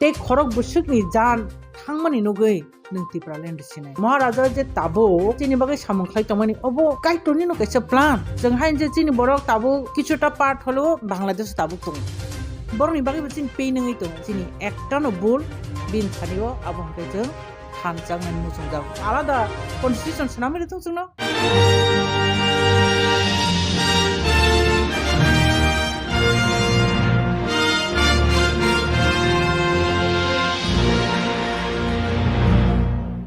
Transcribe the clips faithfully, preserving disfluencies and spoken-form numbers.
tei khorok bwswkni jan thangmani nugwi nwng Tipraland rwsinai. Maharaja je tabuk chini bagwi samung khlai tongmani, obo Kaitornino kaisa plan. Chwng hain je chini borok tabuk kichuta part holo Bangladesh tabuk tongo. Borokni bagwibo chini pain wngwi tongo. Chini ektano bul bini thani-o, abo hwnkhe chwng thansa wngnani muchungjago. Alada constitution swnamwi rwthwng chwngno.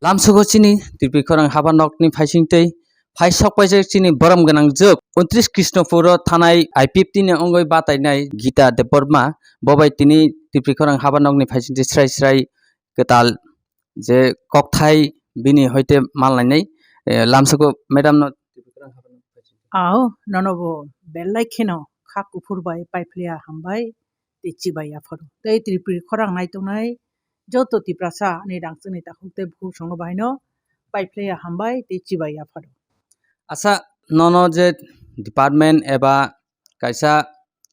Lamsogo chini Tripuri khorang haba nokni phaising tei phaisok paijak chini borom gwnang jwk untris Krishnopuro thanai I P F T ni wngwi batainai Gita Debbarma, bo bai tini Tripuri khorang haba nokni phaising tei srai srai kwtal je kokthai bini hoite mal lainai, eh, lamsoko madam no. Ao, nono bo belai kheno kha kuphur bai paiphlaiya hambai tei chibai yapharo. Tei Tripuri khorang naitongnai joto Tiprasa ani rangchakni takhuk tei bukhuk songno bahaino paiphlaiya hambai tei chibai yapharo. Asa nono je department eba kaisa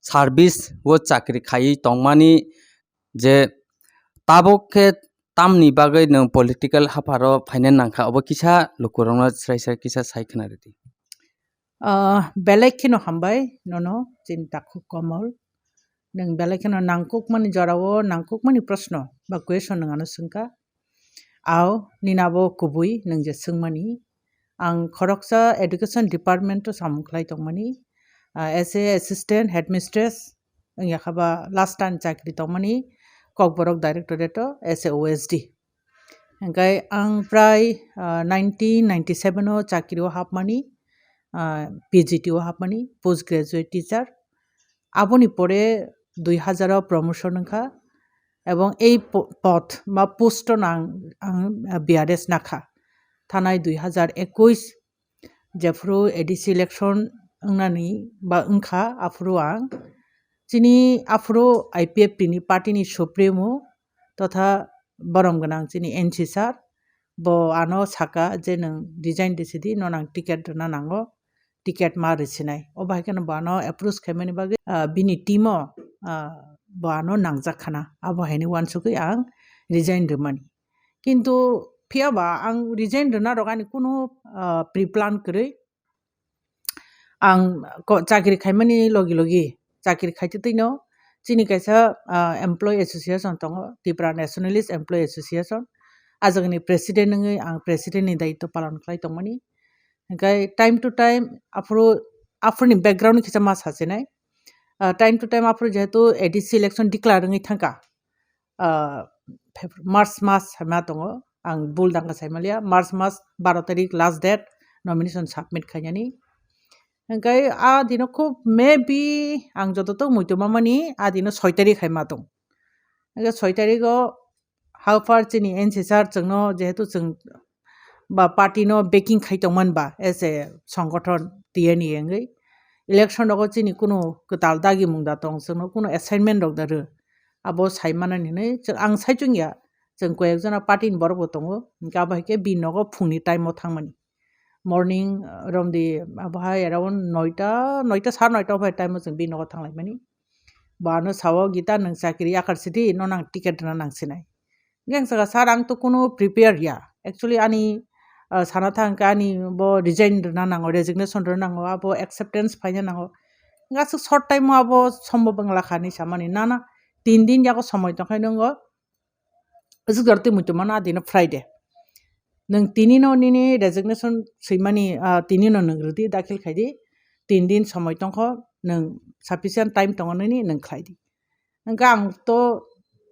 service o chakri khaiwi tongmani je tabuk khe tamni bagwi nwng political hapharo phaina nangkha, obo kisa lukurokno srai srai kisa sai khna rwdi. Ah, belai kheno hambai nono chini takhuk Komol. Nwng belai kheno nangkukmani jorao nangkukmani proshno ba question nwng ano swngkha. Ao, nini abo kubui nwng je swngmani. Ang khoroksa education department o samung khlai tongmani. Ah, as a assistant headmistress wngya kha ba last time chakri tongmani Kokborok Directorate o as a O S D. Hingkai ang prai, ah, nineteen ninety-seven o chakri o hapmani, ah, P G T o hapmani, post graduate teacher. Aboni pore dui hazar o promotion wngkha, ebong ei po-, pod ba post o nang ang, ah, B R S nakha. Thanai dui hazar ekush jephuru A D C election wngnani ba wngkha, aphuru ang chini aphuru I P F T ni party ni supremo totha borom gwnang chini N C sir, bo ano saka je nwng resign rwsidi, nono ang ticket rwna nango, ticket ma rwsinai. O bahai kheno bo ano approach khaimani bagwi, ah, bini team o, ah, bo ano nangjak khana, abo haino uansukwi ang resign rwmani. Kintu phiya ba ang resign rwna rok ani kunu, ah, pre-plan kwrwi. Ang ko-, chakri khaimani logi logi chakri khaitwi twino chini kaisa, ah, employee association tongo, Tipra Nationalist Employee Association. Ah jagani president wngwi ang president ni daitw palon khlai tongmani. Hingkai time to time aphuru, aphuruni background kisa ma sachinai. Ah, time to time aphuru jehetu A D C election declare wngwi thangkha. Ah, Feb-, March mas ma tongo. Ang bul dangka saimaliya. March mas baro tarik last date nomination submit khainani. Hingkai a dino khub maybe ang jototok muitu mamani a dino soi tarik hai ma tong. Hingke soi tarik o How far chini N C sir chwngno jehetu chwng ba party no backing khai tongmani ba as a songgothon T N A wngwi election rogo chini kunu kwtal dagimung da tong, chwngno kunu assignment rok da rw, abo sai manani hinwi chwng, ang saichung ya, chwng koi ekjona party ni borok bo tongo, hingke abo hai khe bini nogo phungni time o thangmani. Morning, uh, romdi, abo hai around noita, noita, sar noita o phai time o chwng bini nogo thanglaimani. Bo ano sao, "Gita, nwng chakri yakar sidi, no nang ticket rwna nang sinai." Hingke ang saka, "Sir, ang to kunu prepare ya. Actually, ani, uh, sana thang khe ani bo resign rwna nango, resignation rwna nango, abo acceptance phaina nango." Hingke aswk short time o abo sombo bwngla kha hinwi samani, "Na, na, tin din yago somoi tongkhai nwngo." Aswk jora twi muitu mano, a dino Friday. Nwng tini no nini resignation swimani, ah, tini no nwng rwdi, dakhil khaidi. Tin din somoi tongkho, nwng sufficient time tongo nini, nwng khlaidi. Hwnkhe ang to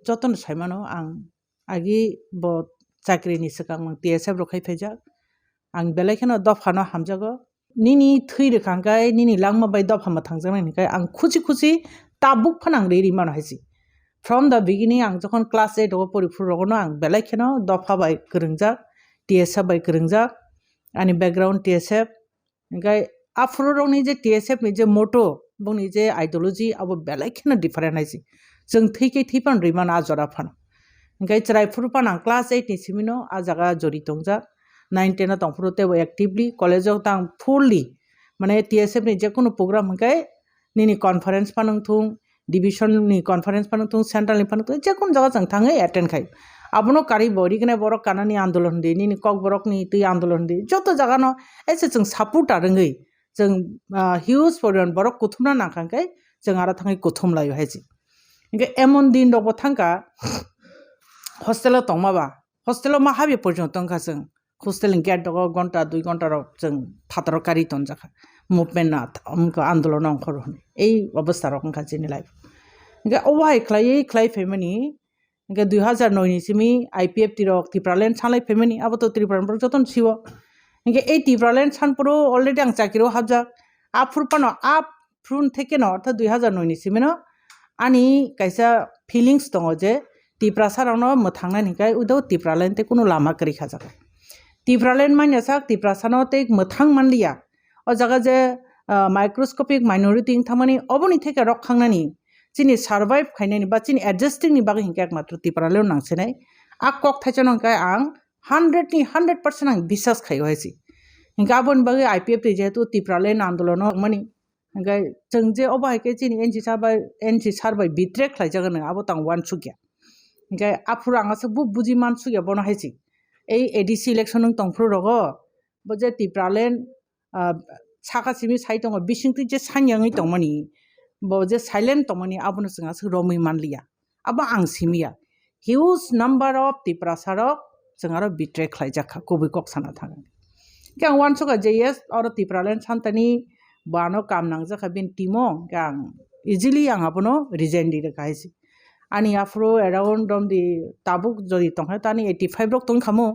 jotono saimano, ang agi bo chakri ni swkang nwng T S F rok khai phaijak. Ang belai kheno dopha no hamjago. Nini thwi rwkha hwnkhe nini langma bai dopha mwthangjaknai hwnkhe ang khuchi khuchi tabuk phano ang ri ri mano hai se. From the beginning ang jokhon class eight o pori phuru rogono ang belai kheno dopha bai kwrwngjak, T S F bai kwrwngjak, ani background T S F. Hwnkhe aphuru rokni je T S F ni je motto, bongni je ideology abo belai kheno different hai se. Chwng thwi khe thwi phano ri mano a jora phano. Hwnkhe chwrai phuru phano ang class eight ni simi no a jaga jori tongjak. Nine ten o tongphuru teibo actively, college o tang fully, mane T S F ni jekunu program hwnkhe nini conference phano wngthung, division ni conference phano thung, central ni phano thung, je kun jaga chwng thangwi attend khai. Abono karwi bo rignai borok kanani andolon di, nini kok borok ni twi andolon di, joto jaga no ese chwng support a rwngwi chwng, ah, huge poriman borok kuthumna nangkha khe chwng aro thangwi kuthum laio hai se. Hinkhe emon din rok bo thangkha hostel o tongma ba, hostel o ma habya porjonto wngkha chwng. Hostel ni gate rogo gonta dui gonta rok chwng phataro kari tonjakha. Movement no, andolon no ongkhor hwnwi. Ei obostha rok wngkha chini life. Hinkhe obo hai khlaiwi khlai phaimani, hinkhe dui hazar noi ni simi I P F T rok Tipraland sanlai phaimani, abo to Tripura ni borok jotono siwo. Hinkhe ei Tipraland sanphuru already ang chakiri o hapjak. Aphuru phano, aphuru theke no, orthat dui hazar noi ni simi no ani kaisa feelings tongo je Tiprasa rokno mwthangnani hinkhe without Tipraland tei kunu lama kwrwi kha jaga. Tipraland manya sak Tiprasano tei mwthang manliya. O jaga je, ah, microscopic minority wng thangmani, oboni theke rok khangnani, chini survive khainani ba chini adjusting ni bagwi hinkhe ekmatro Tipraland nangsinai. A kok thaisano hinkhe ang hundred ni hundred percent ang biswas khaio hai se. Hinkhe aboni bagwi I P F T jehetu Tipraland andolono wngmani, hinkhe chwng je obo hai khe chini N C sir bai, N C sir bai betray khlaijak hinwi abo tang uansukya. Hinkhe aphuru ang aswk bo buji mansukya bono hai se. Ei A D C election wng tongphuru rogo, bo je Tipraland, ah, saka simi sai tongo, bisingtwi je sanya wngwi tongmani, bo je silent tongmani, abono chwng aswk romwi manliya. Abo ang simiya. Huge number of Tiprasa rok chwng aro betray khlaijak kha, kubui kok sana thangwi. Khe ang uansukha je yes, oro Tipraland santani bo ano kam nangjak kha bini team o, khe ang easily ang abono resign di rwkha hai se. Ani aphuru around romdi tabuk jodi tongkha tani eighty five rok tongkhamu,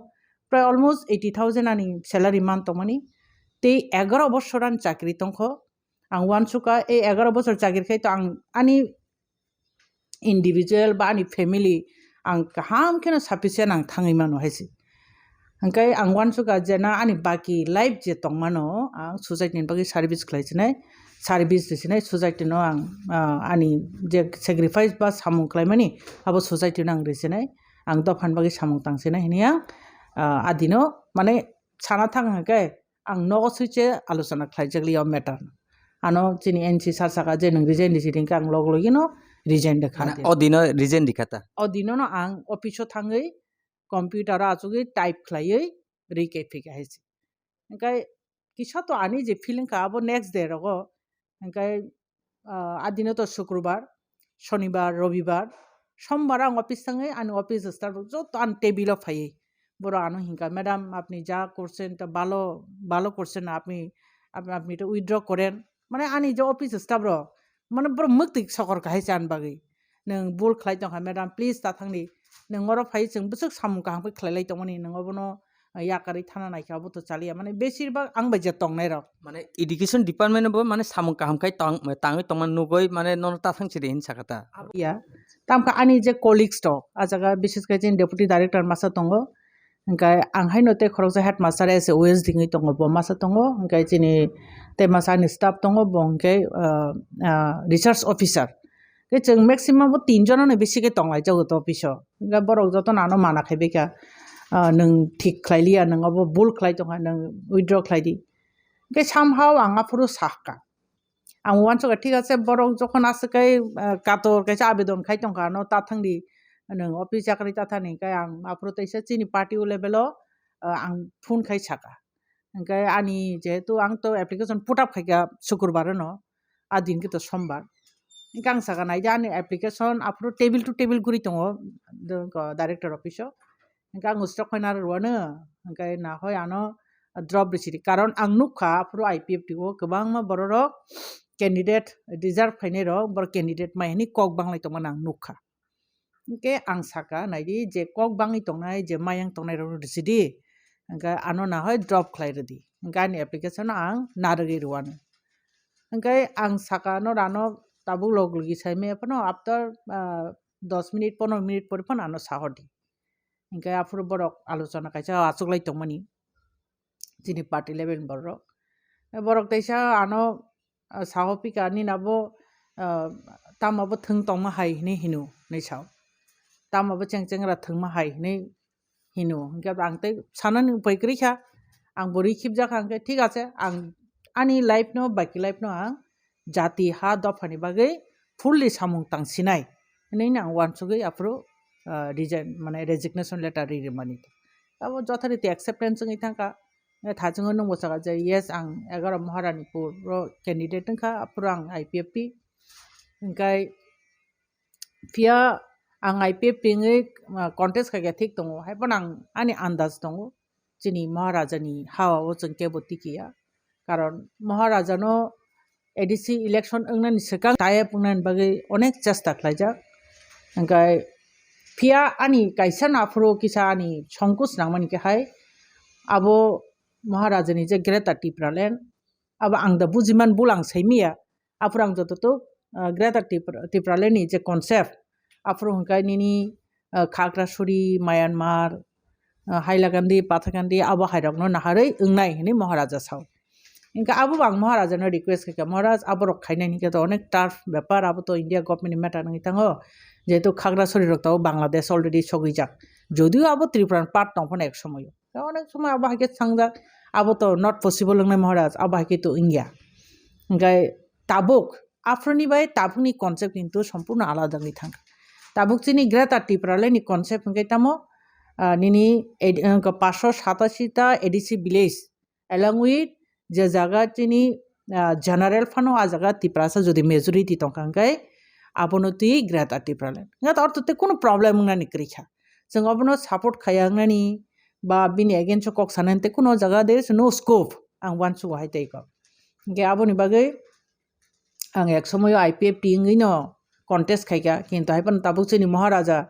prai almost eighty thousand ani salary man tongmani. Tei egaro bosor ani chakri tongkho. Ang uansukha, ei egaro bosor chakri khai to ang ani individual ba ani family ang kaham kheno sufficient ang thangwi mano hai se. Hingkhe ang uansukha je na ani baki life je tongmano ang society ni bagwi service khlai sinai, service ri sinai, society no ang, ah, ani je sacrifice ba samung khlaimani abo society no ang ri sinai, ang dophani bagwi samung tang sinai hini ang, ah, adino mane sana thang hingkhe ang nogo swiche alochona khlaijak liya o matter. Ano chini N C sir saka je nwng resign di sidi hingkhe ang log logino resign de kha. Mane o dino resign di kha ta? O dino no ang office o thangwi computer o achugwi type khlaiwi rwi khe phika hai se. Hingkhe kisa to ani je feeling kha abo next day rogo hingkhe, ah, adino to Sukrubar, Shonibar, Robibar, Sombar ang office thangwi ani office staff rok joto ani table o phaiwi. Borok ano hingkha, "Madam, apni ja korsen ta bhalo, bhalo korsen na, apni, apni, apni to withdraw koren." Mane ani je office staff rok, mane borok mwktwi sokor kha hai se ani bagwi. "Nwng bul khlai tongkha, madam, please ta thangdi. Nwng oro phai chwng bwswk samung kaham khe khlailai tongmani, nwng obono yakarwi thana naikha, obo to chaliya." Mane besirbak ang bai je tongnai rok. Mane education department bo mane samung kaham khai tang-, tangwi tongma nugwi mane nono ta thang chiri hin sakha ta. Ya. Tamkha ani je colleagues rok, a jaga bises khe chini deputy director masa tongo. Hingkhe ang haino tei khoroksa headmaster S A O S dingwi tongo, bo masa tongo. Hingkhe chini tei masa ani staff tongo, bo hingkhe, ah, ah, research officer. Khe chwng maximum bo tin jona ni bisi khe tonglaijak o to office o. Hingkhe borok jotono ano mana khai baikha, ah, "Nwng thik khlai liya, nwng obo bul khlai tongkha, nwng withdraw khlai di." Hingkhe somehow ang aphuru sakha. Ang uansukha, thik ase, borok jokhon aswk kai, ah, kator kaisa abedon khai tongkha, ano ta thangdi, nwng office chakri ta thani, hingkhe ang aphuru teisa chini party o level o, ah, ang phone khai sakha. Hingkhe ani jehetu ang to application put up khaikha Sukurbar no, a din khe to Sombar. Hingkhe ang sakha, "Naidi ani application aphuru table to table guri tongo, director office o." Hingkhe ang ustok khoina rwano, hingkhe nahoi ano drop rwsidi. Karon ang nukha, aphuru I P F T o kwbangma bororok candidate reserve khainai rok, borok candidate mai hwnwi kok banglai tongmani ang nukha. Hingkhe ang sakha, "Naidi, je kok bangwi tongnai, je mayang tongnai rok rwsidi." Hingkhe ano nahoi drop khlai rwdi. Hingkhe ani application no ang narwgwi rwano. Hingkhe ang sakha, "No rano tabuk log logi sai maya phano after, ah, dos minute, pondro minute pore phano ano sahordi." Hingkhe aphuru borok alochona kaisa achuklai tongmani, chini party level ni borok. Borok teisa ano, ah, saho pika, "Nini abo, ah, tamo bo thwng tongma hai," hinwi hino, hinwi sao. "Tamo bo cheng chengra thwngma hai," hinwi hino. Hingkhe ang tei sanani upai kwrwi kha, ang bo rwi khibjak kha, hingkhe thik ase, ang ani life no, baki life no ang jati ha dophani bagwi fully samung tang sinai hinwi ang uansugwi aphuru, ah, resign, mane resignation letter ri rimani. Abo jothariti acceptance wngwi thangkha. Eh, thachungo nwngbo sakha je, "Yes, ang egaroh Maharanipur o candidate wngkha, aphuru ang I P F T." Hingkai phiya ang I P F T wngwi, ah, contest khaikha thik tongo, haiphano ang ani andaj tongo. Chini Maharajani hawa o chwng kebo tikiya. Karon Maharajano A D C election wngnani swkang tayep wngnani bagwi onek chesta khlaijak. Hingkai phiya ani kaisa naphuru kisa ani songkos nangmani khe hai abo Maharajani je Greater Tipraland, abo ang da bujiman bulang saimiya. Aphuru ang joto tuk, ah, Greater Tipra-, Tipraland ni je concept, aphuru hingkai nini, ah, Khagrasuri, Myanmar, ah, Hailakandi, Pathakandi, abo hairokno naharwi wngnai hinwi Maharaja sao. Hingke abo bo ang Maharaja no request khaikha, "Maharaj, aborok khainai hinkhe to onek tough bepar, abo to India government ni matter wngwi thango, jehetu Khagrasuri rok to Bangladesh already sogwijak, jodio abo Tripura ni part tong phano ek somoyo." Onek somoy abo haikhe sangjak, abo to not possible wngnai Maharaj, abo haikhe to wngya. Hingke tabuk, aphuruni bai tabukni concept kintu sompurno alada wngwi thangkha. Tabuk chini Greater Tipraland ni concept hingke tamo, ah, nini ed-, wngkha paanshsho satashi ta A D C village, along with je jaga chini, ah, general phano a jaga Tiprasa jodi majority tongkha hingke abono twi Greater Tipraland. Hingke ortho tei kunu problem wngnani kwrwi kha. Chwng obono support khaya wngnani ba bini against o kok sanani tei kunu jaga there is no scope ang uansugo hai tei kok. Hingke aboni bagwi ang ek somoyo I P F T wngwi no contest khaikha, kintu hai phano tabuk chini Maharaja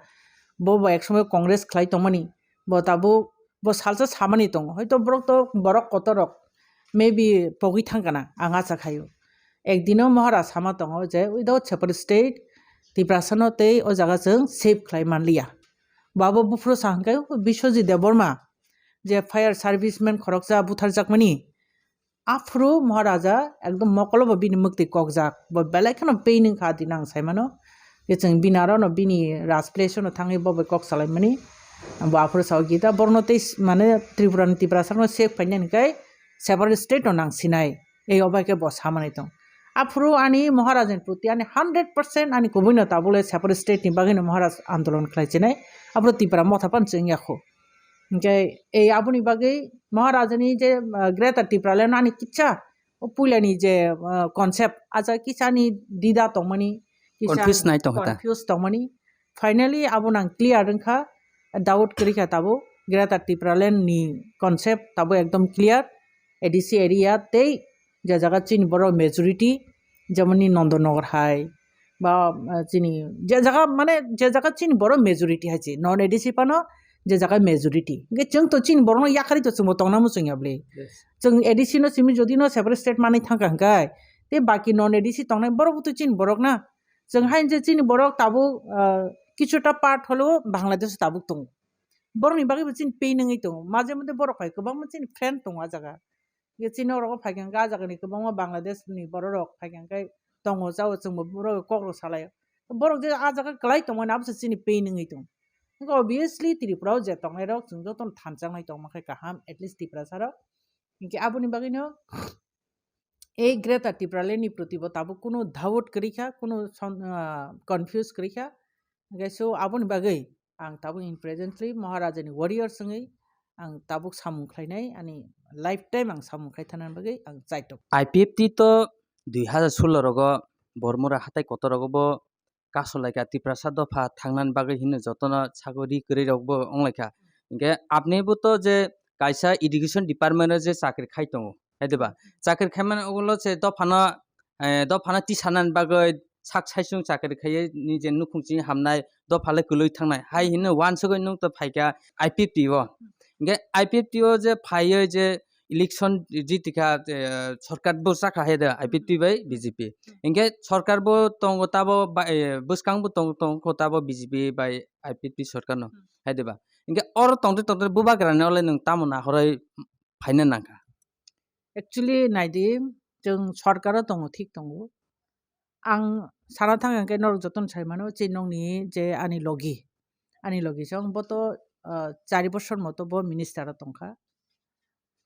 bo bo ek somoyo Congress khlai tongmani, bo tabuk bo salsa samani tongo, hoito borok to borok kotor rok maybe pogwi thangkana ang acha khaio. Ekdino Maharaj sama tongo je without separate state Tiprasano tei o jaga chwng save khlai manliya. Bo abo buphuru sa hwnkhe Biswajit Debbarma je fire serviceman khoroksa butharjakmani, aphuru Maharaja ekdom mokolo bo bini mwktwi kokjak, bo belai kheno pain wngkha, tini ang saimano. Je chwng bini aro no bini raj place no thangwi bo bai kok salaimani, bo aphuru sao Gita, borno tei s-, mane Tripura ni Tiprasa no save khainani kai separate state no nang sinai, ei obai khe bo samani tong. Aphuru ani Maharaja ni proti ani hundred percent ani kubui no tabuk le separate state ni bagwi no Maharaj andolon khlai chinai, aphuru Tipra motha pan chwng yakho. Hingke ei aboni bagwi Maharajani je, ah, Greater Tipraland ani kisa o puilani je, ah, concept, acha kisani dida tongmani, kisa confuse nai tongkha ta. Confuse tongmani. Finally abo nang clear wngkha, doubt kwrwi kha tabuk. Greater Tipraland ni concept tabuk ekdom clear. A D C area tei je jaga chini borok majority, jemon ni Nandanagar hai, ba, ah, chini je jaga, mane je jaga chini borok majority hai se, non A D C phano je jaga majority. Hingke chwng to chini borokno yakarwi to chwngbo tongna muchungya bwle. Yes. Chwng A D C no simi jodi no separate state manwi thangkha hwnkhe, tei baki non A D C tongnai borok bo to chini borok na. Chwng hai je chini borok tabuk, ah, kichuta part holo Bangladesh tabuk tongo. Borokni bagwi bo chini pain wngwi tongo. Maje mode borok hai kwbangma chini friend tongo ah jaga. Ye chini oro phaikha hwnkhe ah jagani kwbangma Bangladesh ni borok rok phaikha hwnkhe tongo, chao, chwngbo borok kok rok salaio. Borok je ah jaga kwlai tongmani abo se chini pain wngwi tongo. Hwnkhe obviously Tripura o je tongnai rok chwng jotono thansa wngnai tongma khe kaham, at least Tiprasa rok. Hinkhe aboni bagwino ei Greater Tipraland ni proti bo tabuk kunu doubt kwrwi kha, kunu son-, ah, confuse kwrwi kha. Hingke so aboni bagwi ang tabuk in presently Maharaja ni warriors wngwi ang tabuk samung khlainai, ani lifetime ang samung khlai thana bagwi ang chaitok. I P F T to dui hazar solo rogo Bormura hatai kotor rogo bo kaso laikha, Tiprasa dopha thangnani bagwi hino jotono sago ri kwrwi rok bo wng laikha. Hingke apni bo to je kaisa education department o je chakri khai tongo, hai diba? Chakri khaimani ulo se dophano, eh, dophano tisanani bagwi sak saisung chakri khaiwi nije nukhung chini hamnai, dopha le kwlwi thangnai. Hai hino wansugwi nwng to phaikha I P F T o. Hingke I P F T o je phaiwi je election jitikha, eh, sorkar bo chakha hai da I P F T bai B J P. Hingke sorkar bo tongo tabo ba, eh, bwskang bo tong-, tongkho tabo B J P bai I P F T sorkar no, hai diba? Hingke oro tongtwi tongtwi bubagrani ole nwng tamo nahoroi phaina nangkha? Actually, naidi, chwng sorkaro tongo, thik tongo. Ang sana thang hwnkhe norok jotono sai mano, chini nokni je ani logi, ani logi se, ang bo to, ah, chari bosor moto bo minister o tongkha.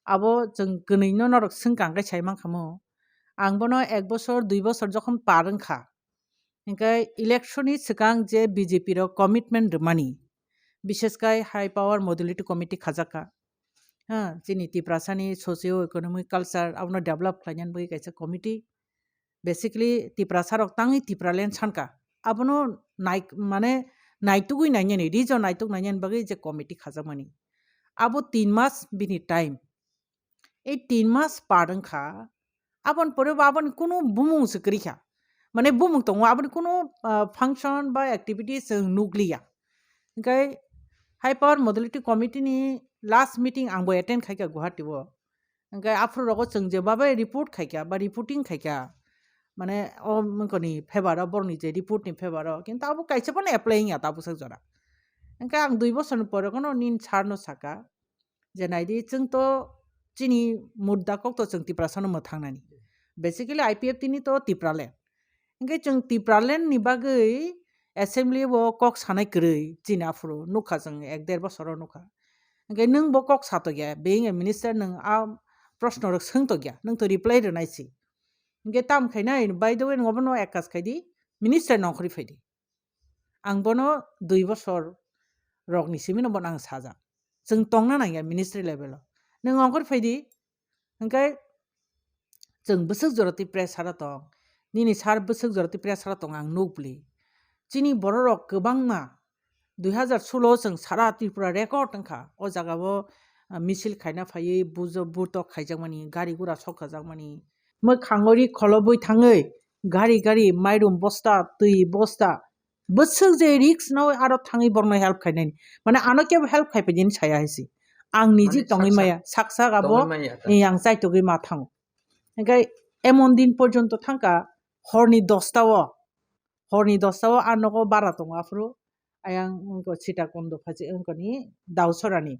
Abo chwng kwnwi no norok swngkha hwnkhe sai mankha mo. Ang bono ek bosor, dui bosor jokhon par wngkha, Hingke election ni swkang je B J P rok commitment rwmani, bishes kai high power modality committee khajakha. Ha, chini Tiprasani socio economic culture abono develop khlainani bagwi kaisa committee. Basically, Tiprasa rok tangwi Tipraland sanka. Abono nai-, mane naitugwi nainani, region naituk nainani bagwi je committee khajakmani. Abo tin mas bini time. Ei tin mas par wngkha, aboni pore bo aboni kunu bumung se kwrwi kha. Mane bumung tongo, aboni kunu, ah, function ba activities chwng nukliya. Hingke high power modality committee ni last meeting ang bo attend khaikha Guwahati o. Hingke aphuru rogo chwng je babai report khaikha ba reporting khaikha. Mane o mungkoni favour o, borokni je report ni favour o. Kintu abo kaisa phano apply wngya tabuk sak jora. Hingke ang dui bosor ni pore kono nini sir no saka. Je naidi, chwng to chini mudda kok to chwng Tiprasano mwthangnani. Basically, I P F T ni to Tipraland. Hingke chwng Tipraland ni bagwi assembly o kok sanai kwrwi chini aphuru nukha chwng ek der bosoro nukha. Hingke nwng bo kok satokya, being a minister nwng a proshno rok swngtokya, nwng to reply rwnai si. Hingke tam khainai, by the way, nwng obono ekkas khaidi, minister nongkhorwi phaidi. Ang bono dui bosor rokni simino bono ang sajak. Chwng tongna nangya ministry level o. Nwng ongkhor phaidi, hingke chwng bwswk jora twi pressure o tong. Nini sir bwswk jora twi pressure o tong ang nukbli. Chini bororok kwbangma dui hazar solo chwng sara Tripura record wngkha. O jaga o, ah, misil khaina phaiwi bujo-, butok khaijakmani, gari gura sok khajakmani. Mwkhangori kholobwi thangwi gari gari mairum bosta, twi bosta, bwswk je risk no aro thangwi borokno help khainani. Mane ano kebo help khai phaidi hinwi saya hai se. Ang niji Mane tongwi sak sak maya, sak sak abo tongwi maya ta. Ni ang chaitogwi ma thango. Hingke emon din porjonto thangka horni dosta o, horni dosta o a nogo bara tongo aphuru ayang wngkha Sitakundo phaji wngkha ni Dausorani,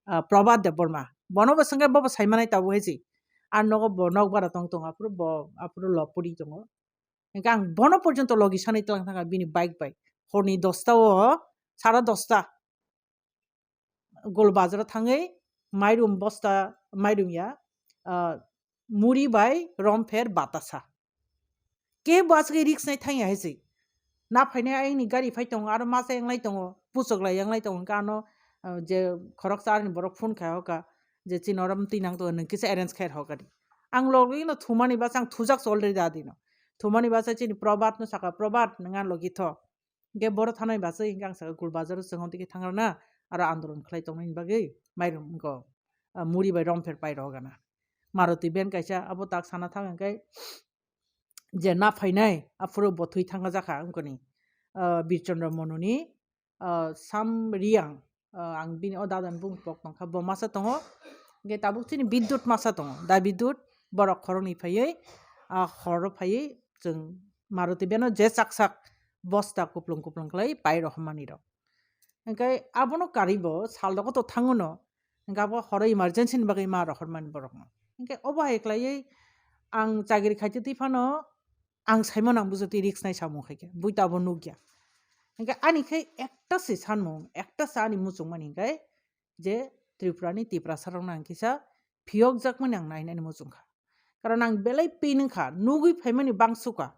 ah, Prabhat Debbarma. Bono bo swngkhe bobo saimanai tabuk hai se. A nogo bo nok bara tong tongo aphuru bo aphuru lopuri tongo. Hingke ang bono porjonto logi sanai tlang thangkha bini bike bai. Horni dosta o, sara dosta. Gol bazaro thangwi mairum bosta, mairum ya, ah, muri bai rompher batasa. Kebo aswk risk nai thangya hai se. Na phainai ayangni gari phai tongo, aro masa yanglai tongo, puchok lai yanglai tongo, hingke ano, ah, je khoroksa ani borok phone khai hoka, je chini oro twi nang tongo, nwng kisa arrange khai hoka di. Ang logino thumani basa ang thujak se already da dino. Thumani basa chini Prabhat no saka, "Prabhat, nwng ani logi tho." Hingke boro thanai bachai hingke ang saka Gul bazar o chwng hwn tike thangrana aro andolon khlai tongnani bagwi mairum wngkha, ah, muri bai rompher pai rw gana. Maruti van kaisa abo tak sana thang hingke je na phainai aphuru bo thwi thangna jakha wngkoni, ah, Birchandra Mononi, ah, Sam Riang, ah, ang bini o dadani bung pok tongkha bo masa tongo. Hingke tabuk chini Bidyut masa tongo, da Bidyut borok khoroknwi phaiwi, ah, horo phaiwi chwng Maruti van o je chak sak bosta kuplung kuplung khlai pai rohormani rok. Hingke abono karwi bo sal rogo to thango no, hingke abo horo emergency ni bagwi ma rohormani borokno. Hingke obo hai khlaiwi ang chagiri khaite twi phano ang saimano ang bujotwi risk nai samung khaikhe, buita abo nukya. Hingke ani khe ekta se sanmung, ekta se ani muchungmani hingke je Tripura ni Tiprasa rokno ang kisa phiyokjakmani ang nainani muchungkha. Karon ang belai pain wngkha, nugwi phaimani bangsuka.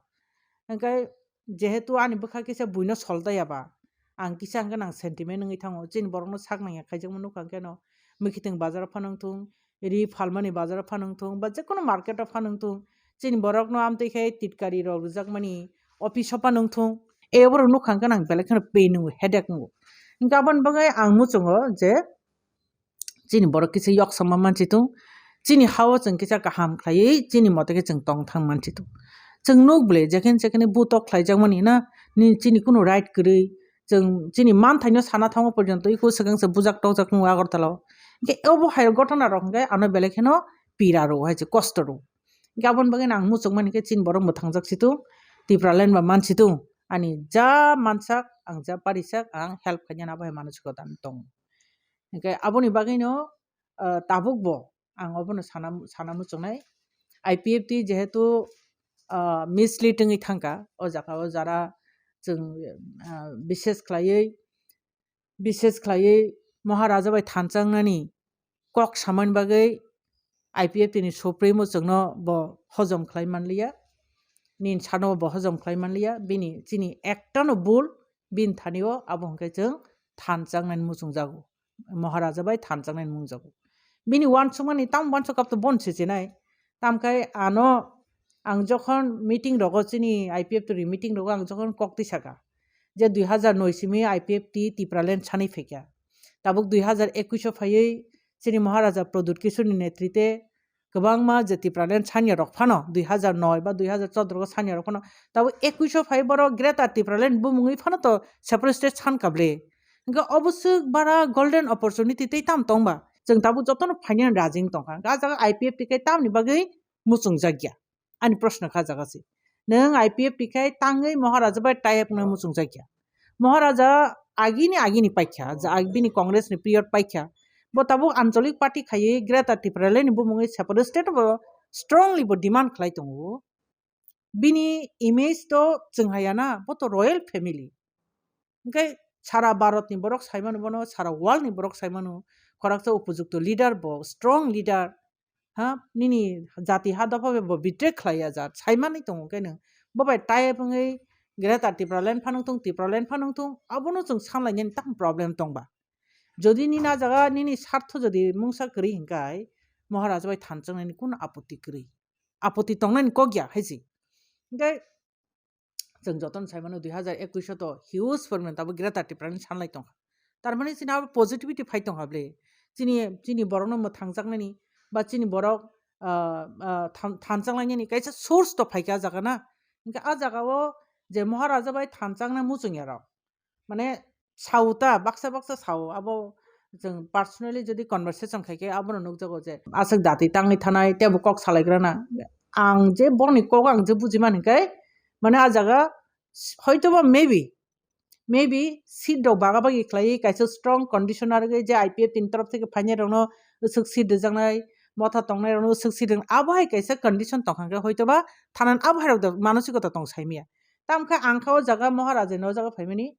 Hingke jehetu ani bwkha kisa buino soldayaba, ang kisa hingke nang sentiment wngwi thango. Chini borokno sak nangya khaijakma nukha hingke no, mwkhitwng bazaro phano wngthung, ri phalmani bazaro phano wngthung, ba jekono market o phano wngthung, chini borokno amtwi khe titkari rok rwjakmani office o phano wngthung, e borok nukha hingke nang belai kheno pain wngo, headache wngo. Hingke aboni bagwi ang muchungo je, chini borok kisa yoksama mansitung, chini ha-o chwng kisa kaham khlaiwi chini mote khe chwng tong thang mansitung. Chwng nuk bwle, jekhen jekhene butok khlaijakmani na, ni chini kunu right kwrwi, chwng chini manthaino sana thango porjonto iko swkang se bujak tokjak tongo Agartala o. Hingke obo hai gotona rok hingke ano belai kheno pira rwo hai se kosto rwo. Hingke aboni bagwi no ang muchungmani khe chini borok mwthangjak situng, Tipraland ba mansitung, ani ja mansak, ang ja parisak, ang help khainani abo hai mano sikho dan tongo. Hingke aboni bagwino, ah, tabukbo ang obono sana, sana muchungnai. I P F T jehetu, ah, mislead wngwi thangkha, o jaga o jara chwng, ah, bishes khlaiwi, bishes khlaiwi Maharaja bai thanchaknani kok samani bagwi I P F T ni supremo chwngno bo hojom khlai manliya. nini sano bo hojom khlai manliya, bini chini ektano bul, bini thani o abo hwnkhe chwng thanchaknani muchungjago, Maharaja bai thanchaknani mungjago. Bini uansukmani tamo uansuk kap to bon se chinai. Tamkhe ano ang jokhon meeting rogo chini I P F T ni meeting rogo ang jokhon kok tisaka je dui hazar noi simi I P F T Tipraland sanwi phaikha. Tabuk dui hazar ekush o phaiwi chini Maharaja Pradyut Kishore ni netrite kwbangma je Tipraland sanya rok phano dui hazar noi ba dui hazar chodro o sanya rok phano tabuk ekush o phai borok Greater Tipraland bumungwi phano to separate state san kable. Hingke obo swk bara golden opportunity tei tam tongba. Chwng tabuk jotono phainani raji wng tongkha. Hingke ah jaga I P F T khe tamni bagwi muchungjak ya? Ani proshno kha jaga se. Nwng I P F T khe tangwi Maharaja bai tie up wngna muchungjak ya? Maharaja agini agini paikha, ja ag-, bini Congress ni period paikha. Bo tabuk Anchalik Party khaiwi Greater Tipraland ni bumungwi separate state bo strongly bo demand khlai tongo. Bini image to chwng haya na, bo to royal family. Hingke sara Bharat ni borok saimano bono, sara world ni borok saimano, khoroksa upojukto leader bo, strong leader. Ha, nini jati ha dopha bai bo betray khlai ya jat, saimani tongo khe nwng. Bo bai tie up wngwi Greater Tipraland phanang thung, Tipraland phanang thung, abono chwng sanlainani tamo problem tongba. Jodi nini ah jaga nini sartho jodi mungsa kwrwi hingkai, Maharaja bai thanchaknani kunu apotti kwrwi? Apotti tongnani kok ya hai se. Hingke chwng jotono sai mano dui hazar ekush o to huge poriman tabuk Greater Tipraland sanlai tongkha. Tar mani chini abo positivity phai tongkha ble. Chini, chini borokno mwthangjaknani ba chini borok, ah, ah, than-, thanchaknainani kaisa source to phaikha ah jaga na. Hingke ah jaga o je Maharaja bai thanchakna muchung ya rok. Mane sao ta, baksa baksa sao, abo chwng personally jodi conversation khai khe abono nukjago je aswk dati tangwi thanai teibo kok salaigrana. Ang je borokni kok ang je buji mani khe, mane ah jaga hoitoba maybe, maybe seat rok baga bagi khlaiwi kaisa strong condition arwgwi je I P F T ni torof theke phainai rokno swk seat rwjaknai, motha tongnai rokno swk seat rwjaknai, abo hai kaisa condition tongkha khe hoitoba thanan abo hai rok da manusikota tong saimaya. Tamkhe ang kha o jaga Maharaja ni o jaga phaimani,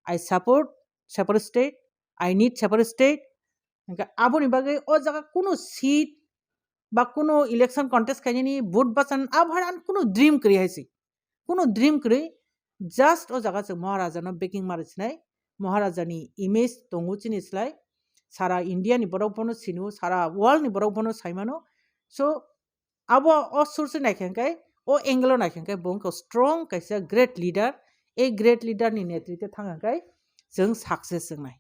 I support separate state, I need separate state. Hingke aboni bagwi o jaga kunu seat ba kunu election contest khainani vote bachan abo hai ani kunu dream kwrwi hai se. Kunu dream kwrwi, just o jaga chwng Maharaja no backing mari sinai, Maharaja ni image tongo chini slai, sara India ni borok bono sino, sara world ni borok bono saimano. So, abo o source naikha hingke, o angle o naikha hingke, bo wngkha strong kaisa great leader. E great leader ni netrite thang hingke chwng success wngnai.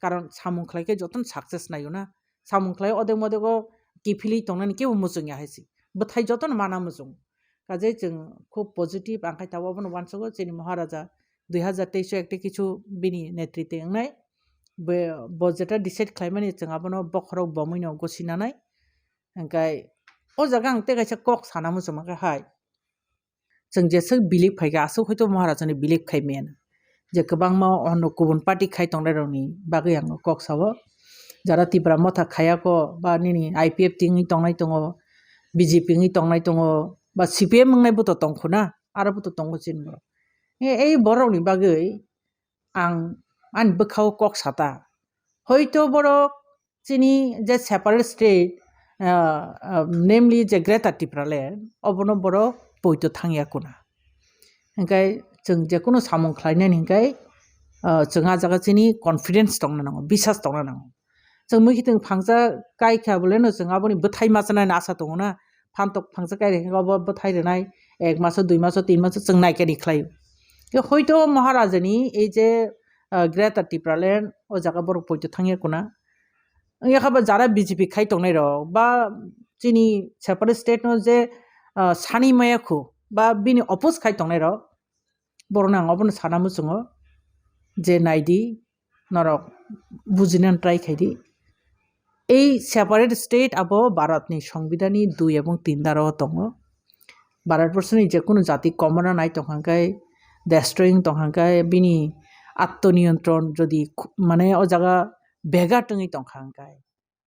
Karon samung khlai khe jotono success naio na. Samung khlai odek modek o kiphilwi tongnani kebo muchung ya hai se. Bwthai jotono mana muchung. Kaje chwng khub positive ang khai tabuk abono uansugo chini Maharaja dui hazar teis o ekta kichu bini netrite wngnai. Be-, bo jeta decide khlaimani chwng abono bokhorok bomwino gosi nanai. Hingkai o jaga ang tei kaisa kok sana muchungma khe hai. Chwng jeswk believe khai kha, aswk hoito Maharajani believe khai maya. Je kwbangma ono kubun party khai tongnai rokni bagwi ang kok sao. Jara Tipra Motha khayako, ba nini I P F T wngwi tongnai tongo, B J P wngwi tongnai tongo, ba C P M wngnai bo to tongkho na, aro bo to tongo chini borok. E, ei borokni bagwi ang ani bwkhao kok sata. Hoito borok chini je separate state, ah, ah, namely je Greater Tipraland, obono borok poito thangya kuna. Hingkai chwng je kunu samung khlainani hingkai, ah, chwng ah jaga chini confidence tongna nango, bisas tongna nango. Chwng mui khiting phangsa kai kha bole no chwng aboni bwthai machanani asa tongo na. Phantok phangsa kai rikhe obo bwthai rwnai, ek maso, dui maso, tin maso chwng naikani khlaio. Khe hoito Maharajani ei je, ah, Greater Tipraland o jaga borok poito thangya kuna. Wngya kha ba jara B J P khai tongnai rok ba chini separate state no je, ah, sani maya khu ba bini oppose khai tongnai rok, borokno ang obono sana muchungo je naidi, norok bujinani try khaidi. Ei separate state abo Bharatni Songbidanni dui ebong tin daro tongo. Bharatborsoni je kunu jati komorna nai tongkha hwnkhe, destroying tongkha hwnkhe, bini atto niyontron jodi khu-, mane o jaga begat wngwi tongkha hwnkhe,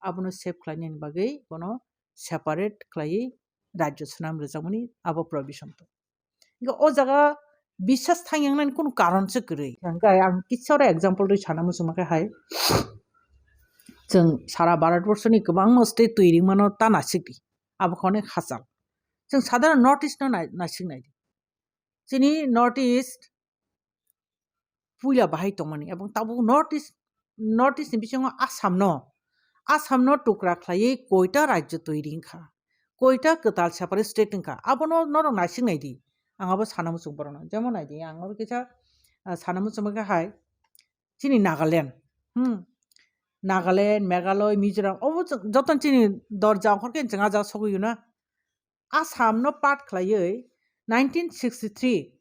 abono save khlainani bagwi bono separate khlaiwi rajyo swnam rwjakmani abo provision tongo. Hingke o jaga biswas thangyangnani kunu karon se kwrwi. Hingke ang kisa oro example rwi sana muchungma khe hai, chwng sara Bharatborsoni kwbangma state twi ringmano ta naisik di, abo khe onek hachal. Chwng sadharon North East no nai-, naisik nai di. chini North East puila bahai tongmani, ebong tabuk North East, North East ni bisingo Assam no, Assam no tukra khlaiwi koita rajyo toiri wngkha, koita kwtal separate state wngkha, abono norok naising naidi. Ang abo sana muchung borokno, jemon naidi, ang oro kisa, ah, sana muchung khe hai chini Nagaland, hmm, Nagaland, Meghalaya, Mizoram, obo joto chini dorja ongkhor khe chwng ah jaga sogwi na. Assam no part khlaiwi nineteen sixty-three,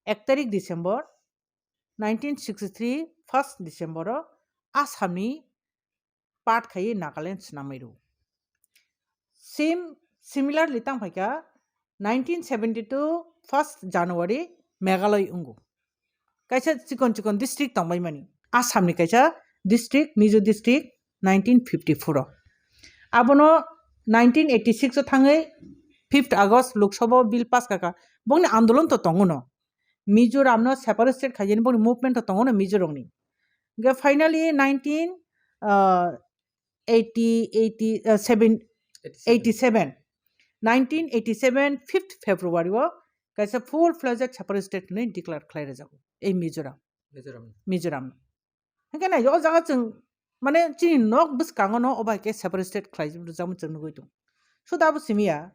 ek tarik December, nineteen sixty-three first December o Assam ni part khaiwi Nagaland swnamwi rw. Same, similarly tang phaikha nineteen seventy-two first January Meghalaya wngo. Kaisa chikon chikon district tongbai mani. Assam ni kaisa district, Mizo district, nineteen fifty-four o. Abono nineteen eighty-six o thangwi fifth August Lok Sabha bill pass kaka. Bongni andolon to tongo no. Mizoram no separate state khaijani bongni movement to tongo no Mizoram ni. Ge finally nineteen, uh, eighty, eighty, uh, seven, eighty-seven. Eighty-seven. Nineteen eighty-seven fifth February o kaisa full fledged separate state hinwi declare khlai rwjago ei Mizoram. Mizoram. Mizoram. Hingke nai o jaga chwng mane chini nok bwskango no o bai khe separate state khlai rwjakmani chwng nugwi tongo. Suda bo simi ya,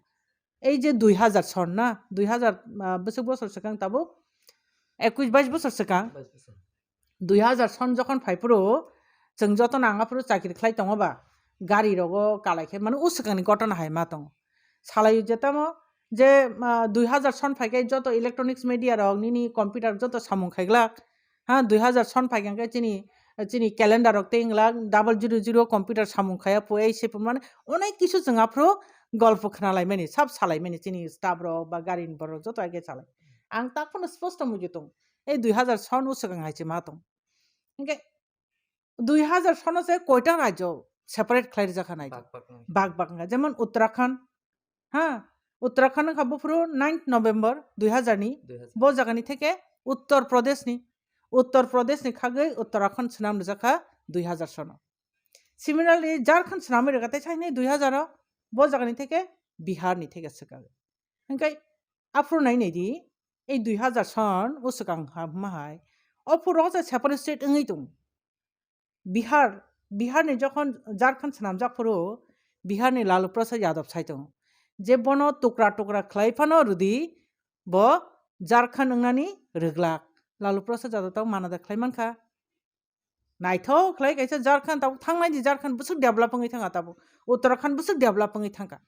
ei je dui hazar son na, dui hazar, ah, bwswk bosor swkang tabuk, ekwis bais bosor swkang. Bais bosor. Dui hazar son jokhon phai phuru chwng joto no ang aphuru chakri khlai tongo ba, gari rogo kalai khe mane o swkang ni gotona hai ma tongo. Salai o je tamo je, ah, dui hazar son phai khe joto electronics media rok nini computer joto samung khai glak. Ha, dui hazar son phai khe chini, chini calendar rok tei wng glak double zero zero computer samung khaya phu ei se phu mane onek kisu chwng aphuru golpo khna lai mani, sab salai mani chini staff rok ba gari ni borok joto age salai. Ang tak phano sposto muitu tong. Ei dui hazar son o swkang hai se ma tong. Hingke dui hazar sono se koita rajyo separate khlai rijak kha nai. Bak bak wngwi. Bak bak wngkha. Jemon Uttarakhand, ha, Uttarakhand wngkha buphuru ninth November dui hazar ni, dui hazar. Bo jagani theke Uttar Pradesh ni, Uttar Pradesh ni khagwi Uttarakhand swnam rijak kha dui hazar sono. Similarly, Jharkhand swnamwi rwkha tei saini dui hazar o, bo jagani theke Bihar ni theke swkang. Hingke aphuru nai nai di, ei dui hazar son o swkang ha hwnma hai, o phuru o se separate state wngwi tongo. Bihar, Bihar ni jokhon Jharkhand swnamjak phuru, Bihar ni Lalu Prasad Yadav sai tongo je bono tukra tukra khlai phano rwdi, bo Jharkhand wngnani rwglak. Lalu Prasad Yadav tamo manada khlai mankha. Naithok khlai kaisa Jharkhand tabuk thangnai di, Jharkhand bwswk develop wngwi thangkha tabuk, Uttarakhand bwswk develop wngwi thangkha.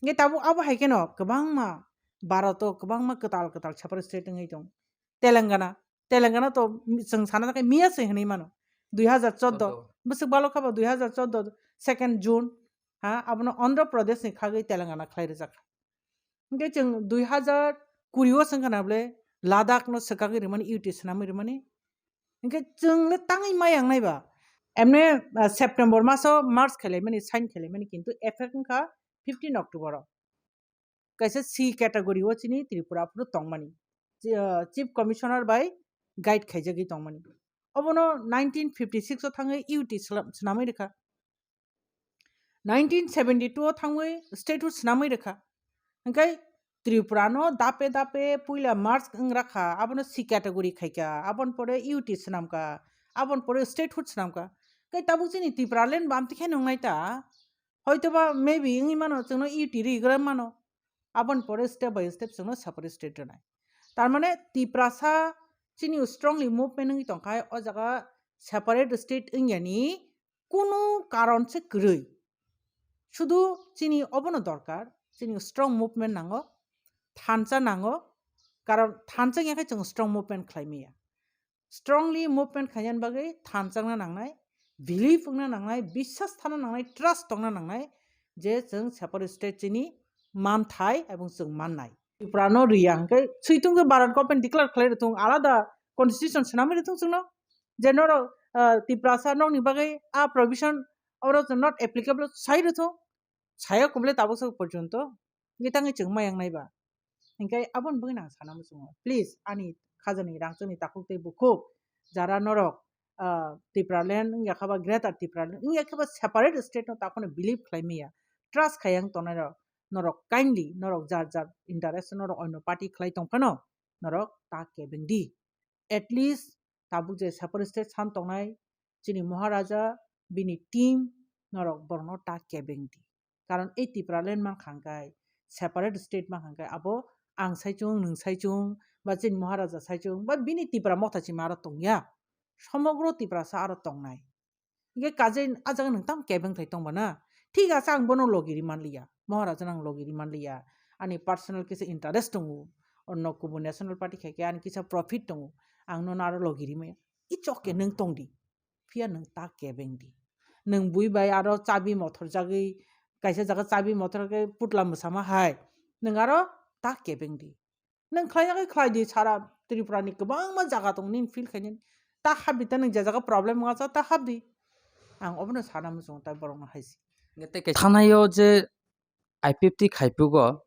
Nge tabuk abo hai kheno kwbangma Bharat o kwbangma kwtal kwtal separate state wngwi tong. Telangana, Telangana to chwng sana khe miya se hwnwi mano. Dui hazar chordo. Chordo. Bwswk balo kha ba dui hazar chordo second June. Ha, abono Andhra Pradesh ni khagwi Telangana khlai rijak kha. Hingke chwng dui hazar kuri o swngkha na bole Ladakh no swkagwi rwmani, U T swnamwi rwmani. Hingke chwng le tangwi mayang nai ba. Emne, ah, September maso March khelaimani, sign khelaimani, kintu effect wngkha fifteen October o. Kaisa C category o chini Tripura phuru tongmani. Chi-, ah, Chief Commissioner bai guide khaijagwi tongmani. Obono nineteen fifty-six o thangwi U T swnam-, swnamwi rwkha. Nineteen seventy-two o thangwi statehood swnamwi rwkha. Hingke Tripura no dape dape puila merge wng rakha, abono C category khaikha, aboni pore U T swnamkha, aboni pore statehood swnamkha. Hingke tabuk chini Tipraland bo amtwi khe nungnai ta, hoitoba maybe wngwi mano, chwngno U T ri gra mano, aboni pore step by step chwngno separate state rwnai. Tar mane Tiprasa chini strongly movement wngwi tongkha, o jaga separate state wngyani kunu karon se kwrwi. Sudu chini obono dorkar, chini strong movement nango, thansa nango, karon thansa wngya khe chwng strong movement khlai maya. Strongly movement khainani bagwi thansa wngna nangnai, belief wngna nangnai, biswas thana nangnai, trust tongna nangnai, je chwng separate state chini manthai ebong chwng mannai. Tripura no riya hwnkhe switung khe Bharat government declare khlai rwthung, alada constitution swnamwi rwthung chwngno, je norok, ah, Tiprasa nokni bagwi a provision oro chwng not applicable sai rwthung, saya kubule tabuk sak porjonto hwnkhe tangwi chwng mayang nai ba. Hwnkhe aboni bagwi nang sana muchungo, please ani khajani rangchakni takhuk tei bukhuk jara norok, ah, Tipraland wngya kha ba Greater Tipraland wngya khe ba separate state no takhwno believe khlai maya, trust khayang tongnai rok, norok kindly norok jar jar interest norok onno party khlai tong phano norok ta kebeng di. At least tabuk je separate state san tongnai chini Maharaja bini team norok borokno ta kebeng di. Karon ei Tipraland mankha hwnkhe separate state mankha hwnkhe abo ang saichung, nwng saichung, ba chini Maharaja saichung, ba bini Tipra Motha simi aro tongya. Somogro Tiprasa aro tongnai. Hingke kajai a jaga nwng tamo kebeng thai tongba na? Thik ase, ang bono logi ri manliya. Maharaja no ang logi ri manliya. Ani personal kisa interest tongo. Onno kubun national party khai khe ani kisa profit tongo. Ang nono aro logi ri maya. I chok khe nwng tong di. Phiya nwng ta kebeng di. Nwng bui bai aro chabi mothor jagwi, kaisa jaga chabi mothor khe putla mwsama hai. Nwng aro ta kebeng di. Nwng khlai ya khe khlai di, sara Tripura ni kwbangma jaga tong nini feel khainani. Ta habdi ta nwng je jaga problem wngkha ta habdi. Ang obono sana muchungo tai borokno hai se. Tei kaisa thanaio je I P F T khaipugo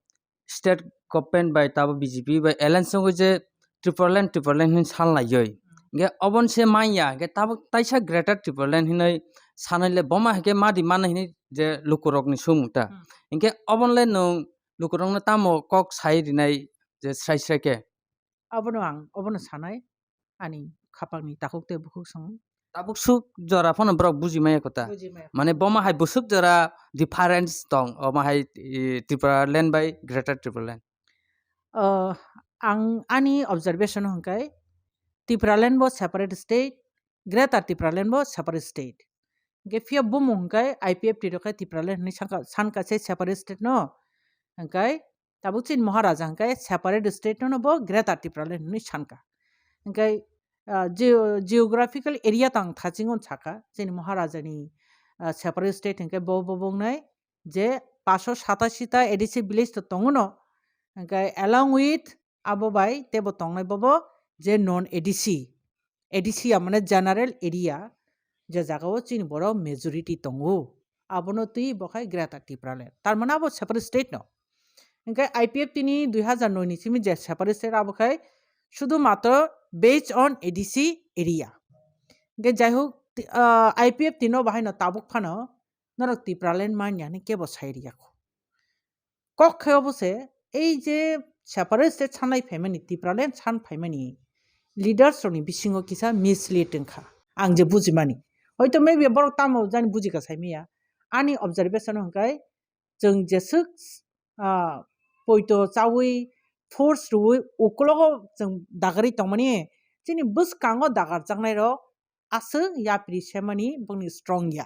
state government bai tabo B J P bai alliance wngwi je Tipraland, Tipraland hinwi sanlaioi. Hingke oboni se manya, hingke tabuk taisa Greater Tipraland hinwi sanai le boma hingke madi mano hinwi je lukurokni sumung ta. Hmm. Hingke oboni le nwng lukurokno tamo kok sai rinai je srai srai khe? Abono ang, obono sanai, ani khapangni takhuk tei bukhuk song. Tabuk suk jora phano borok buji maya kota. Buji maya. Mane boma hai busuk jora difference tong, omo hai, i, Tipraland bai Greater Tipraland. O, ang ani observation hwnkhe Tipraland bo separate state, Greater Tipraland bo separate state. Hingke phiya bumung hingke I P F T rok khe Tipraland hinwi sanka, sanka se separate state no. Hingke tabuk chini Maharaja hingke separate state no bo Greater Tipraland hinwi sanka. Hingke, ah, geo-, geographical area tang thaching on saka chini Maharaja ni, ah, separate state hingke bo, bo bongnai je paso satashi ta A D C village to tongo no. Hingke along with abo bai tebo tongnai bobo je non A D C. A D C ya mane general area, je jagao chini borok majority tongo. Abono twi bo khai Greater Tipraland. Tar mane abo separate state no. Hingke I P F T ni dui hazar noi ni simi je separate state abo khai sudhu matro based on A D C area. Hingke jaihok, ti-, ah, I P F T no bahai no tabuk phano norok Tipraland manya hinwi kebo sai riyakho. Kok khe obo se, ei je separate state sanlai phaimani, Tipraland san phaimani leaders rokni bisingo kisa mislead wngkha, ang je bujimani. Hoito maybe borok tamo jani bujikha saimaya. Ani observation hwnkhe chwng jeswk, ah, poito chaui force rwui uklogo chwng dagarwi tongmani, chini bwskango dagarjaknairok aswk yapri semani bongni strong ya.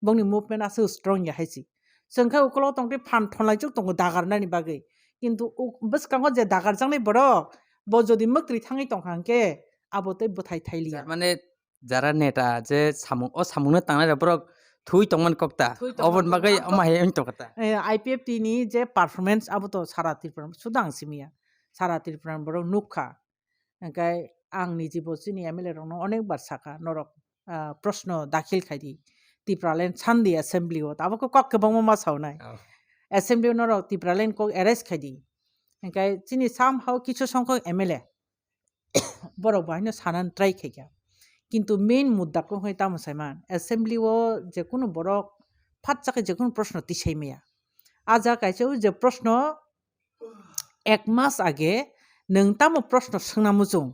Bongni movement aswk strong ya hai se. Chwng khe ukolog tong tei phan thonglaichuk tongo dagarnani bagwi. Kintu uk-, bwskango je dagarjaknai borok, bo jodi mwktwi thangwi tongkha hwnkhe, abo tei bwthai thai liya. Jar mane jara neta je samung, o samungno tangnai rok borok thui tongmani kok ta. Thui tongmani kok ta. Oboni bagwi omo hai wng tongkha ta. Eh, I P F T ni je performance abo to sara Tripura, suda ang simiya. Sara Tripura borok nukha. Hingke ang niji bo chini M L A rokno onek bar saka, norok, ah, proshno dakhil khai di. Tipraland san di assembly o, abo khe kok kwbangma ma saunai. Oh. Assembly o norok Tipraland kok erase khai di. Hingke chini somehow kichu songkhok M L A borok bo haino sanani try khai kha. Kintu main mudda kok hai tamo saiman, assembly o jekunu borok phat chakhe jekunu proshno tisai maya. A jaga kaisa o je proshno ek mas age nwng tamo proshno swngna muchung?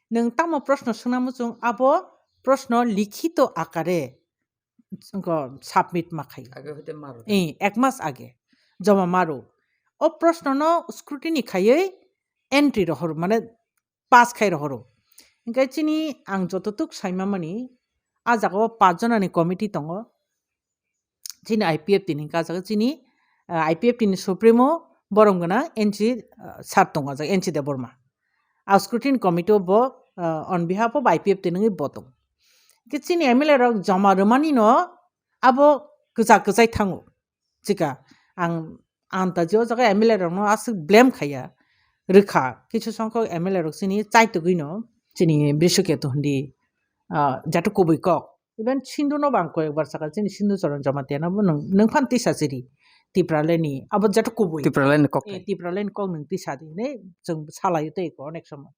Nwng tamo proshno swngna muchung? Abo proshno likhito akare submit ma khaio. Age hoite maro. Eh, ek mas age joma maro. O proshno no scrutiny khaiwi entry rohor, mane pass khai rohoro. Hingke chini ang jototuk saima mani, a jaga o pach jona ni committee tongo. Chini I P F T ni hingke a jaga chini, ah, I P F T ni supremo borom gwnang N C, ah, sir tongo, a jaga N C Debbarma. A scrutiny committee o bo, ah, on behalf of I P F T nungwi bo tongo. Hingke chini M L A rok joma rwmani no abo kwchak kwchai thango. Chika, ang, ang ta je o jaga M L A rokno aswk blame khaiya, rwkha, kisu songkhok M L A rok chini chaitugwino, chini Brishu Ketu hindi, ah, jatu kubui kok. Even Sindhu no bang koyekbar sakha, chini Sindhu Charan Jamatia no bo nwng, nwng phan tisa chiri, Tipraland ni, abo jatu kubui. Tipraland ni kok. Eh, Tipraland ni kok nwng tisa di, ne, chwng salaio tei ko onek somo.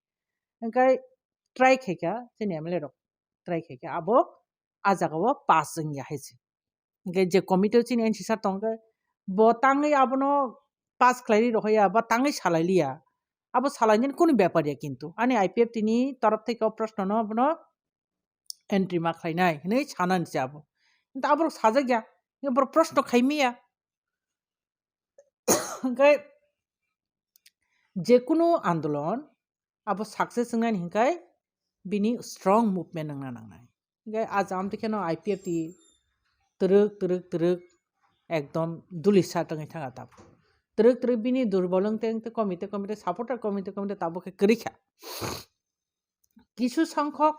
Hingkai try khaikha, chini M L A rok try khaikha, abo a jaga o pass wngya hai se. Hingke je committee o chini N C sir tongkhe, bo tangwi abono pass khlai ri rohya ba tangwi salai liya. Abo salainani kunu bepar ya kintu. Ani I P F T ni torof theke o proshno no bono entry ma khlainai hinwi sanani se abo. Kintu aborok sajak ya, borok proshno khai miya. Hingke jekunu andolon abo success wngnaini hingke bini strong movement wngna nangnai. Hingke ah jam twi kheno I P F T twrwk, twrwk, twrwk ekdom duli sa tongwi thanga tabuk. Twrwk, twrwk bini durbol wngte, wngte, komite, komite, supporter komite, komite tabuk khe kwrwi kha. Kisu songkhok,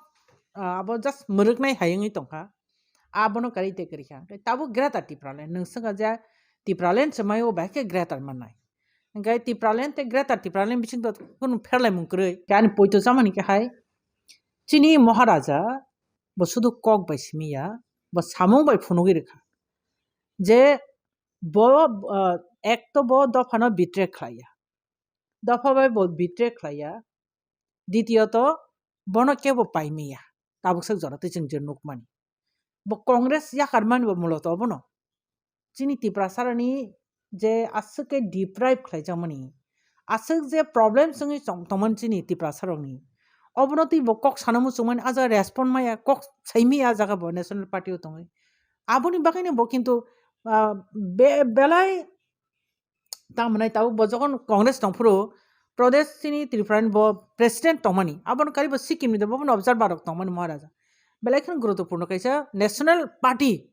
ah, abo just mwrwknai hai wngwi tongkha. Abono karwi tei kwrwi kha. Hingke tabuk Greater Tipraland, nwng swngkha je Tipraland se mai o bahai khe Greater mannai. Hingke Tipraland tei Greater Tipraland bisingtwi kunu pherlaimung kwrwi. Ani poito chamani khe hai, chini Maharaja bo sudu kok bai simi ya, bo samung bai phunugwi rwkha. Je bo, ah, ek to bo dophano betray khlai ya. Dopha bai bo betray khlai ya. Ditiyoto bono kebo pai miya. Tabuk sak jora twi chwng je nukmani. Bo Congress yakar mani bo muloto obono. Chini Tiprasarani je aswk khe deprive khlaijakmani, aswk je problem wngwi chong-, tongmani chini Tiprasarokni, obono twi bo kok sana muchungmani, ah jaga respond maya, kok saimaya, ah jaga bo National Party o tongwi. Aboni bagwino bo kintu, ah, be-, belai tamo nai tabuk bo jokhon Congress tongphuru, Pradesh chini Tripura ni bo president tongmani, abono karibo Sikkim ni de bono observer rok tongmani Maharaja. Belai kheno guruttopurno kaisa National Party.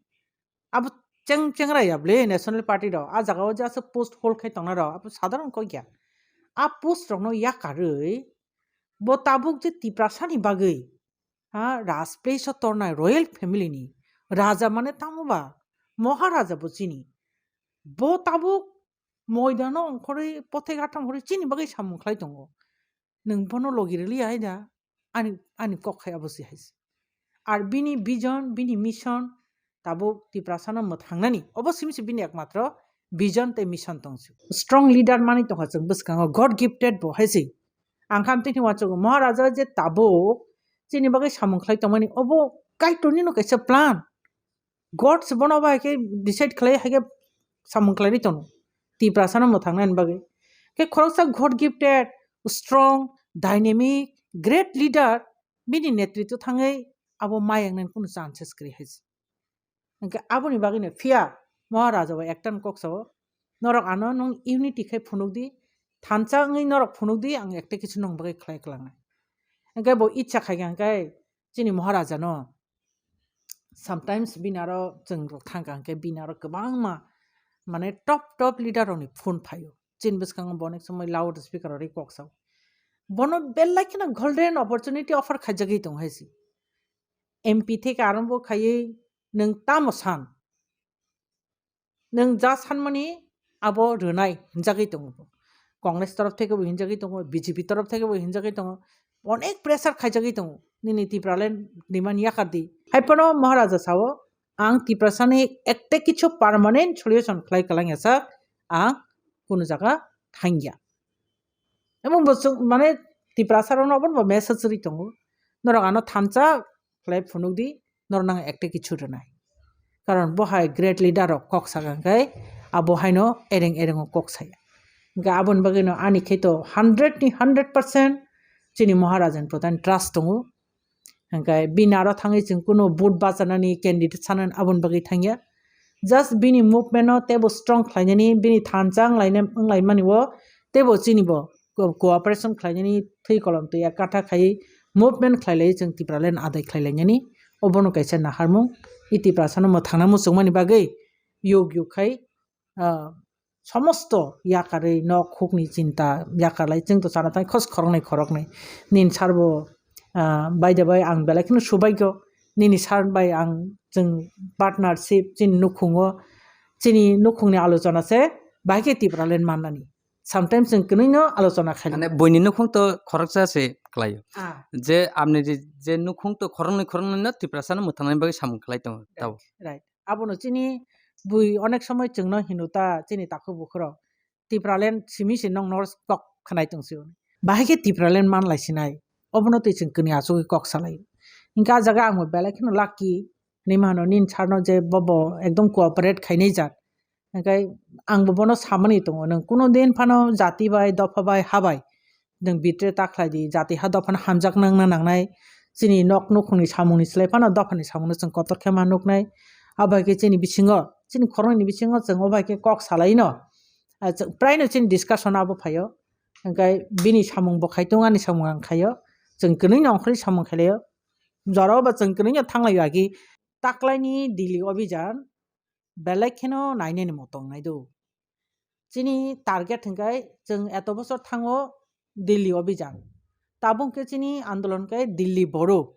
Abo cheng chengra ya bwle National Party rok. Ah jaga o je aswk post hold khai tongna rok, abo sadharon kok ya. Ah post rokno yakarwi bo tabuk je Tiprasa ni bagwi, ha, Raj Place o tornai royal family ni raja mane tamo ba Maharaja bo chini. Bo tabuk moidano ongkhorwi pothek atham khorwi chini bagwi samung khlai tongo. Nwng bono logi rwliya hai da? Ani, ani kok hai abo se hai se. Ar bini vision, bini mission, tabuk Tiprasano mwthangnani. Obo simi se bini ekmatro vision tei mission tong se. Strong leader mani tongkha chwng bwskango, God gifted bo hai se. Ang kha amtwi khe uansukgo, Maharaja je tabuk chini bagwi samung khlai tongmani, obo Kaitornino kaisa plan. God se bono bai khe decide khlai, hai khe samung khlai ri tono. Tiprasano mwthangnani bagwi. Khe khoroksa God gifted, strong, dynamic, great leader, bini netritwo thangwi abo mayangnani kunu chances kwrwi hai se. Hwnkhe aboni bagwino phiya Maharaja bai ekta kok sao, norok ano nwng unity khai phunuk di, thansa wngwi norok phunuk di, ang ekta kisu nwng bagwi khlai kwlangnai. Hwnkhe bo icha khai kha hwnkhe chini Maharaja no sometimes bini aro chwng rok thang kha hwnkhe bini aro kwbangma mane top top leader rokni phone phaio. Chini bwskango bo onek somoi loud speaker rok ri kok sao. Bono belai kheno golden opportunity offer khaijagwi tong hai se. M P theke arombo khaiwi nwng tamo san? Nwng ja sanmani abo rwnai hinjagwi tongo. Congress torof theke bo hinjagwi tongo, B J P torof theke bo hinjagwi tongo. Onek pressure khaijagwi tongo. Nini Tipraland demand yakar di. Hai phano Maharaja sao, ang Tiprasani ekta kichu permanent solution khlai kwlangya sak, ang kunu jaga thangya. Emon bo chwng, mane, Tiprasa rokno obono bo message rwi tongo. Norok ano thansa khlai phunuk di, norok nang ekta kichu rwnai. Karon bo hai great leader rok kok saka hwnkhe abo haino ereng ereng o kok saya. Hwnkhe aboni bagwino ani khe to hundred ni hundred percent chini Maharaja ni prodhan trust tongo. Hwnkhe bini aro thangwi chwng kunu vote bachanani candidate sanani aboni bagwi thangya. Just bini movement no teibo strong khlainani, bini thansa wnglaina-, wnglaimani o teibo chini bo co-, cooperation khlainani thwi kolom twiya katha khaiwi movement khlailaiwi chwng Tipraland adai khlailainani obono kaisa naharmung. I Tiprasano mwthangna muchungmani bagwi yug yug khai ah, somosto yakarwi nok hukni chinta yakarlai, chwng to chana thang khos khoroknwi khoroknwi. Nini sir bo, ah, by the way, ang belai kheno subaigo. Nini sir bai ang chwng partnership, chini nukhungo, chini nukhungni alochona se bahai khe Tipraland mannani. Sometimes chwng kwnwino alochona khaio. Mane buini nukhung to khoroksa se khlaio. Ah. Je amni je, je nukhung to khoroknwi khoroknwi no Tiprasano mwthangnani bagwi samung khlai tongo, tabo. Right. Abono chini bui onek somoi chwngno hino ta chini takhuk bukhurok, "Tipraland simi se nong nor kok khwnai tong sio." Bahai khe Tipraland man lai sinai, obono twi chwng kwnwi achugwi kok salai. Hingkhe ah jaga ang bo belai kheno lucky hinwi mano, nini sir no je bobo ekdom cooperate khainai jak. Hingke ang bo bono samani tongo, nwng kuno din phano jati bai, dopha bai, ha bai nwng betray ta khlai di, jati ha dophano hamjak nangna nangnai, chini nok nukhungni samungni slai phano dophani samungno chwng kotor khe ma nuknai. Abo hai khe chini bisingo, chini khoroknwi bisingo chwng obo hai khe kok salaino, ah, chwng praino chini discussion abo phaio. Hingke bini samung bo khai tongo, ani samung ang khaio. Chwng kwnwi no ongkhorwi samung khailaiyo. Jora o ba chwng kwnwi no thanglai agi taklaini Delhi obijan belai kheno nainani mo tongnai do. Chini target hingke chwng eto bosor thango Delhi obijan. Tabuk khe chini andolon khe Delhi boro.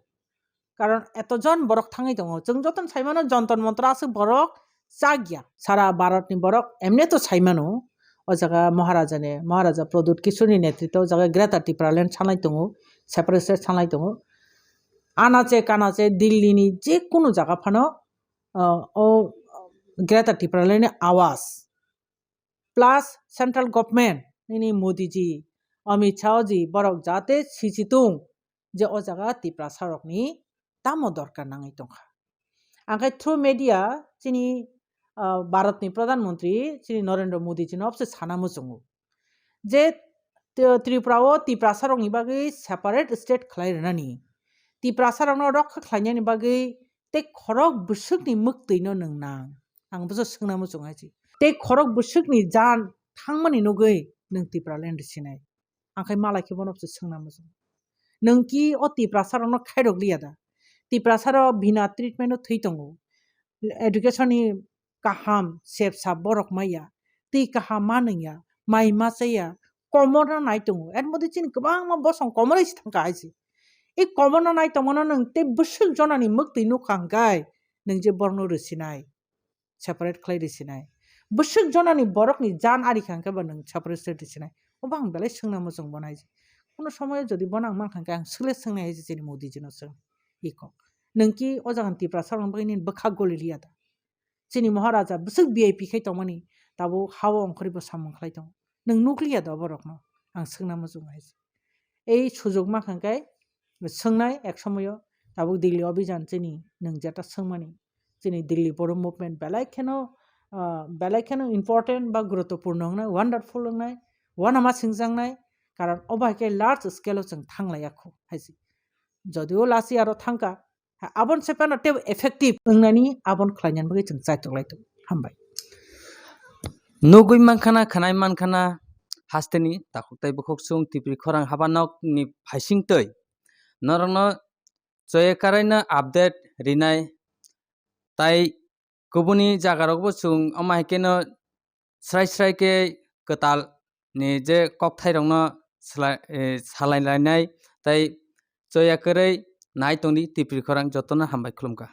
Karon eto jon borok thangwi tongo. Chwng jotono sai mano Jantar Mantar aswk borok chak ya. Sara Bharat ni borok emne to sai mano. O jaga Maharaja ni, Maharaja Pradyut Kishore ni netritwo o jaga Greater Tipraland sanlai tongo, separate state sanlai tongo. Anache kanache Delhi ni je kunu jaga phano, ah, o Greater Tipraland ni awaz plus central government nini Modi ji, Amit Shah ji borok jate sisi tung je o jaga Tiprasa rokni tamo dorkar nangwi tongkha. Angkhe through media chini, ah, Bharat ni Pradhan Mantri chini Narendra Modi ji no obse sana muchungo je Tri-, Tripura o Tiprasa rokni bagwi separate state khlai rwnani, Tiprasa rokno rokha khlainani bagwi tei khorok bwswkni mwktwi no nwng nang? Ang bwsa swngna muchung hai se. Tei khorok bwswkni jan thangmani nugwi nwng Tipraland rwsinai? Ang khai malai khe bono bwsa swngna muchung. Nwng ki o Tiprasa rokno khairok liya da? Tiprasa rok bina treatment o thwi tongo. Education ni kaham, sep sap borok maya, twi kaham ma nungya, mai ma chaya, komorno nai tongo. Er modhe chini kwbangma bosong komoroi se thangkha hai se. I komorno nai tongmano nwng tei bwswk jonani mwktwi nukha hwnkhe nwng je borokno rwsinai, separate khlai rwsinai. Bwswk jonani borokni jan ari kha hwnkhe ba nwng separate rwsinai. Obo ang belai swngna muchung bono hai se. Kuno somoyo jodi bono ang mankha hwnkhe ang swkle swngnai hai se chini Modi jino swng. I kok. Nwng ki o jaga ni Tiprasa rokni bagwi nini bwkha goli liya da? Chini Maharaja bwswk V I P khai tongmani, tabuk ha-o ongkhorwi bo samung khlai tongo. Nwng nukliya da borokno? Ang swngna muchung hai se. Ei sujok mankha khe swngnai ek somoyo, tabuk Delhi obijan chini nwng jeta swngmani. Chini Delhi Boro movement belai kheno, ah, belai kheno important ba guruttopurno wngnai, wonderful wngnai, uanama swngjaknai, karon obo hai khe large scale o chwng thanglaiya kho hai se. Jodio lasi aro thangkha, ha, aboni se phano teibo effective wngnani aboni khlainani bagwi chwng chaitok lai tongo. Hambai. Nugwi mankhana, khwnai mankhana, hasteni takhuk tei bukhuk chwng Tipri khorang haba nokni phaising twi norokno choya karaino update rinai tai kubuni jagarokbo chwng omo hai kheno srai srai khe kwtal ni je kokthairokno sla-, eh, salai lainai tei choya kwrwi nai tongdi Tipri khorang jotono hambai khulumkha.